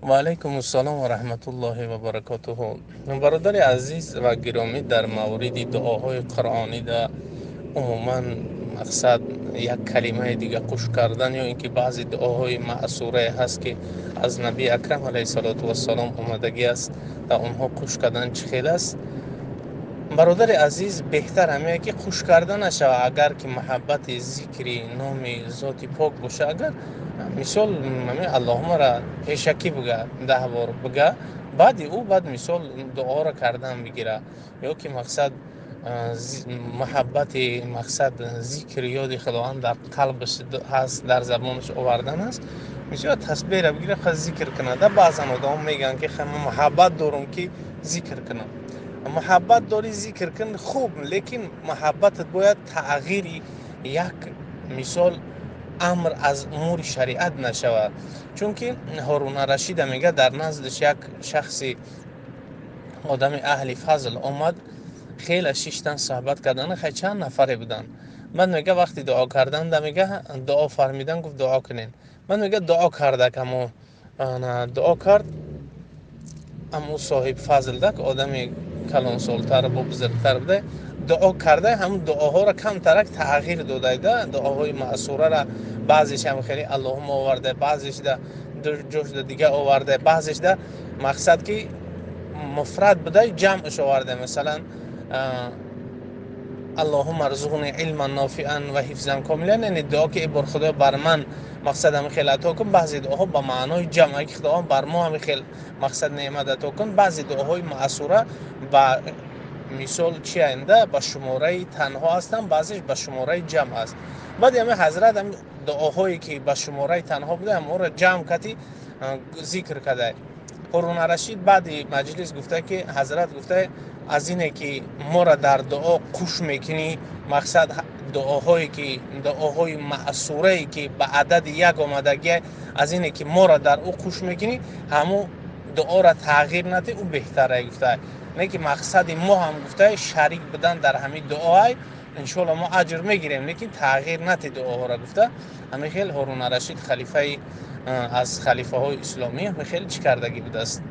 Ва алайкум ассалом ва раҳматуллоҳи ва баракотуҳ. Бародари азиз ва гиромӣ, дар мавриди дуоҳои қуръонӣ да умуман мақсад як калимаи дига қуш кардан ё ин ки баъзе дуоҳои маъсурае ҳаст, ки аз Наби Акрам алайҳиссалоту вассалом омадагӣ аст, дар онҳо қуш кардан чӣ хел аст? Бародари азиз, беҳтар ҳамее ки қуш карда нашавад, агар ки муҳаббати зикри номи зоти пок боша. Агар мисол ҳамин Аллоҳумаро пешакӣ бига, 10 бор бига, баъди ӯ баъд мисол дуоро кардан бигира, ё ки мақсад муҳаббати мақсад зикри ёди Худованд дар қалбаш ҳаст, дар забонаш овардан аст, мисол тасбеҳро бигира, ха зикр кунад. Баъзан одамон мегӯянд, ки ман муҳаббат дорам, ки зикр кунам. Муҳаббат дорӣ, зикр кун, хуб, лекин муҳаббатат бояд тағйири як мисол амр аз умури шариат нашавад. Чунки Ҳоруна Рашида мега, дар наздиш як шахси одами аҳли фазл омад, хеле шиштан, суҳбат кардан, хай чанд нафаре буданд. Баъд мега, вақти дуо кардан да мега дуо фармидан, гуфт: «Дуо кунен». Баъд мега дуо карда, камо дуо кард, аму соҳиб фазл дак одами калонсолтар бо бузургтар буда, дуо карда, ҳамун дуоҳоро камтарак тағйир додайда. Дуоҳои маъсурара баъзеш ҳам хеле Аллоҳума оварда, баъзешда ҷошда дига оварда, баъзешда мақсад ки муфрад буда, ҷамъш оварда. Масалан, «Аллоҳума арзуқни илман нофиан ва ҳифзан комилан», яъне дуо ки бор Худо бар ман мақсад ҳамин хел ато кун. Баъзе дуоҳо ба маънои ҷамъ, ки Худованд бар мо ҳамин хел мақсад неъмат ато кун. Баъзе дуоҳои маъсура ба мисол чи аинда ба шумораи танҳо ҳастанд, баъзеш ба шумораи ҷамъ аст. Баъди ҳамин ҳазрат ҳамин дуоҳое ки ба шумораи танҳо буда, ҳамонро ҷамъ кати зикр карда. Ҳоруна Рашид баъди маҷлис гуфта, ки ҳазрат гуфта, аз ине ки моро дар дуо қуш мекунӣ, мақсад дуоҳое ки дуоҳои маъсурае ки ба адади як омадагӣ, аз ине ки моро дар ӯ қуш мекунӣ, ҳамун дуоро тағйир надиҳ, ӯ беҳтара, гуфта. Не ки мақсади мо ҳам, гуфта, шарик будан дар ҳамин дуоай, иншоалло мо аҷр мегирем, лекин тағйир надиҳ дуоҳоро, гуфта. Ҳамин хел Ҳоруна Рашид, халифаи аз халифаҳои исломӣ, ҳамин хел чӣ кардагӣ будааст,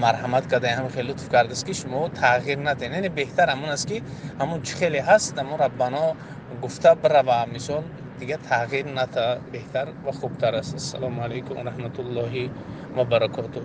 марҳамат карда, ҳамин хел лутф кардааст, ки шумо тағйир надиҳед. Яъне беҳтар ҳамон аст, ки ҳамон чӣ хеле ҳаст, ҳамон Раббано гуфта бирава, мисол дига тағйир ната, беҳтар ва хубтар аст. Ассалому алайкум ва раҳматуллоҳи ва баракотуҳ.